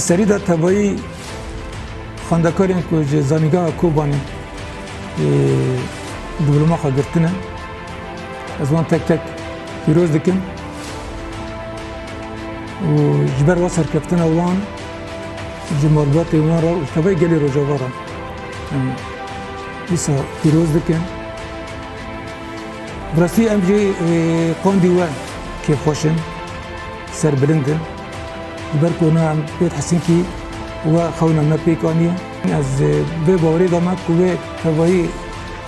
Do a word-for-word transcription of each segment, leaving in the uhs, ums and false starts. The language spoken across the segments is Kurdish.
Serî de tevayî xwendekarên ku ji Zanîngeha Kobanê, e, diploma xwe girtine, ez wan tek tek pîroz dikim û ji ber wa serkeftina wan, ji malbatê wan re û ji tevayî gelê Rojava re em dîsa pîroz dikin. Bi rastî em jî, e, qandî we kêfxweş in, serbilind in. Ji ber ku na em pêt Hesînkî we xewna me pêk aniye. Ez, e, vê bawerê de me ku wê tevayî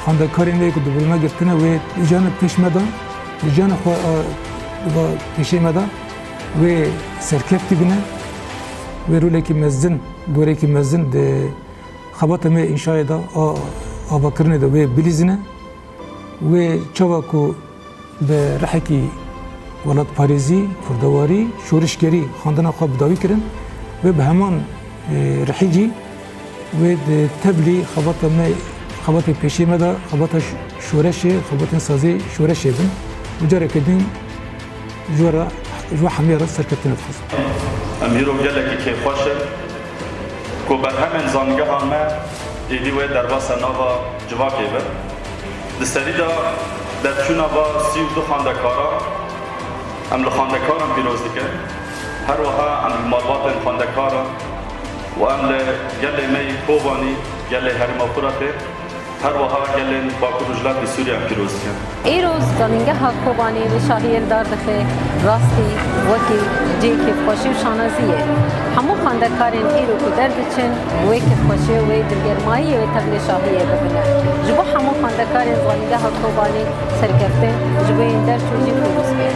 xwendekarên wê ku diplome girtine wê jiyana pêş me de, jiyana xwe, a, va pêşê me de wê serkeftî bine, wê rolekî mezin, gorekî mezin di xebata me înşayê de a, avakirinê de wê bilîzine. Wê çawa ku bi rihekî welatparêzî, kurdewarî, şorişgerî xwendina xwe bi dawî kirin, wê bi heman, e, rihî jî wê di tevlî xebata me, xebatê pêşê me de, xebata ş-, şoreşê, xebatên sazê şoreşê bin û careke din ji we re, ji we hemiyê re serkeftinê dixwazim. Em îro gelekî kêfxweş in ku berhemên zanîngeha me êdî wê derbasa nava civakê bin. Di serî de derçûna va sî û du xwendekaran, em li xwendekaran pîroz dikin. Her wiha em li malbatên xwendekaran û em li gelê me yê Kobanî, gelê Herêma Furatê, her wiha gelên Bakur Rojhilatê Sûriye em pîroz dikin. Îro Zanîngeha Kobanî li şahiyê li dar dixe, rastî wekî cihê kêfxweşî û şanaziyê. Hemû xwendekarên îro ku derdiçin, wê kêfxweşiyê û wê dilgermayiyê wê tevlê şahiyê bibine. Ji bo hemû xwendekarên Zanîngeha Kobanî serkeftin, ji bo yên derçûn jî pîroz be.